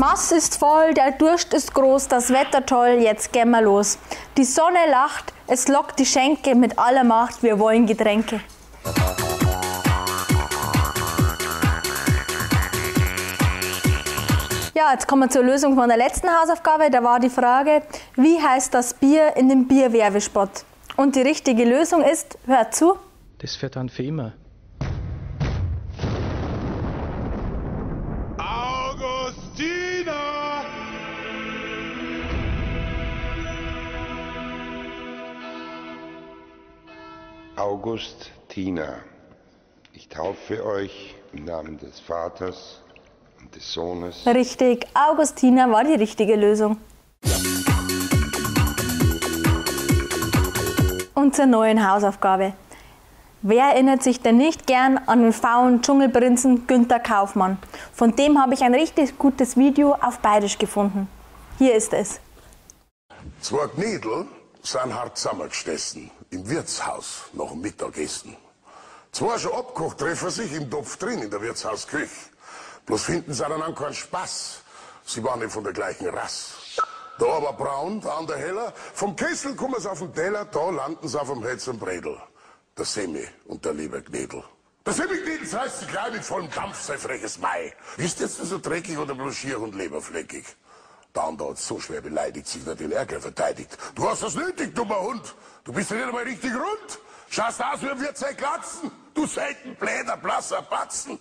Mass ist voll, der Durst ist groß, das Wetter toll, jetzt gehen wir los. Die Sonne lacht, es lockt die Schenke mit aller Macht, wir wollen Getränke. Ja, jetzt kommen wir zur Lösung von der letzten Hausaufgabe. Da war die Frage, wie heißt das Bier in dem Bierwerbespot? Und die richtige Lösung ist, hört zu. Das fährt dann für immer. Augustina! August Tina, ich taufe euch im Namen des Vaters und des Sohnes. Richtig, Augustina war die richtige Lösung. Und zur neuen Hausaufgabe. Wer erinnert sich denn nicht gern an den faulen Dschungelprinzen Günther Kaufmann? Von dem habe ich ein richtig gutes Video auf Bayerisch gefunden. Hier ist es. Zwei Gnädel sind hart zusammengestessen im Wirtshaus nach dem Mittagessen. Zwei schon abgekocht treffen sich im Topf drin in der Wirtshausküche. Bloß finden sie aneinander keinen Spaß. Sie waren nicht von der gleichen Rasse. Da aber braun, der andere heller. Vom Kessel kommen sie auf den Teller, da landen sie auf dem Hetz und Bredel. Der Semmi und der liebe Gnädel. Der Semmi-Gnädel reißt sich gleich mit vollem Dampf sein freches Mai. Ist jetzt so dreckig oder bloß schier und leberfleckig? Der andere hat so schwer beleidigt, sich natürlich Ärger verteidigt. Du hast das nötig, dummer Hund. Du bist ja nicht einmal richtig rund. Schaust aus wie ein Wirtsei Glatzen. Du selten bläder, blasser Batzen.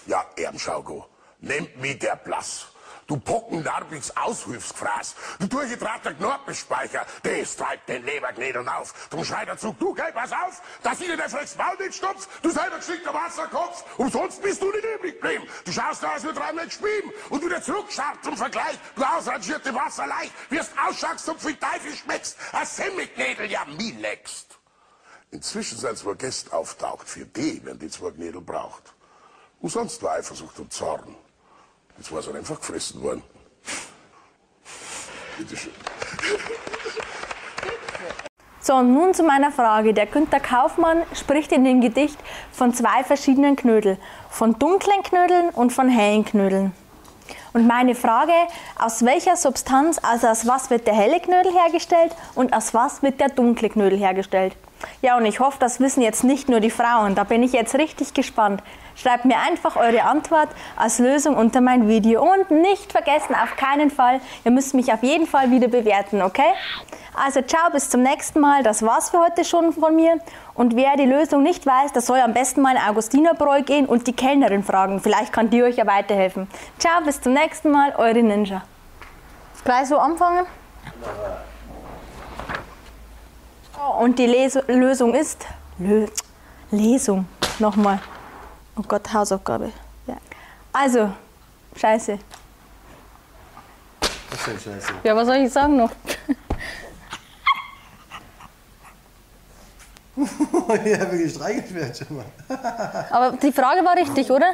Ja, Ermschaugo, nehmt mi der Blass. Du pockennarbiges Aushilfsgfraß, du durchgedrahter Knorpelspeicher, des treibt den Lebergnädeln auf. Drum schreit er zu, du, gell, pass auf, dass ihnen der Flex Maul nicht stopft, du selber geschickter Wasserkopf, umsonst bist du nicht übrig geblieben. Du schaust aus wie dreimal gespieben und wieder zurückschaut zum Vergleich, du ausrangierte Wasserleich, wirst ausschaust und viel Teufel schmeckst, a Semmelgnädel ja mi leckst. Inzwischen sind zwei Gäste auftaucht, für die werden die zwei Gnädel braucht. Umsonst war Eifersucht und Zorn. Jetzt war es einfach gefressen worden. Bitte schön. So, und nun zu meiner Frage. Der Günther Kaufmann spricht in dem Gedicht von zwei verschiedenen Knödeln. Von dunklen Knödeln und von hellen Knödeln. Und meine Frage, aus welcher Substanz, also aus was wird der helle Knödel hergestellt und aus was wird der dunkle Knödel hergestellt? Ja, und ich hoffe, das wissen jetzt nicht nur die Frauen. Da bin ich jetzt richtig gespannt. Schreibt mir einfach eure Antwort als Lösung unter mein Video. Und nicht vergessen, auf keinen Fall, ihr müsst mich auf jeden Fall wieder bewerten, okay? Also ciao, bis zum nächsten Mal. Das war's für heute schon von mir. Und wer die Lösung nicht weiß, der soll am besten mal in Augustinerbräu gehen und die Kellnerin fragen. Vielleicht kann die euch ja weiterhelfen. Ciao, bis zum nächsten Mal, eure Ninja. Gleich so anfangen? Und die Lösung ist... Lesung. Nochmal. Oh Gott, Hausaufgabe. Ja. Also, scheiße. Was denn scheiße? Ja, was soll ich sagen noch? Ja, wirklich streichelt schon mal. Aber die Frage war richtig, oder?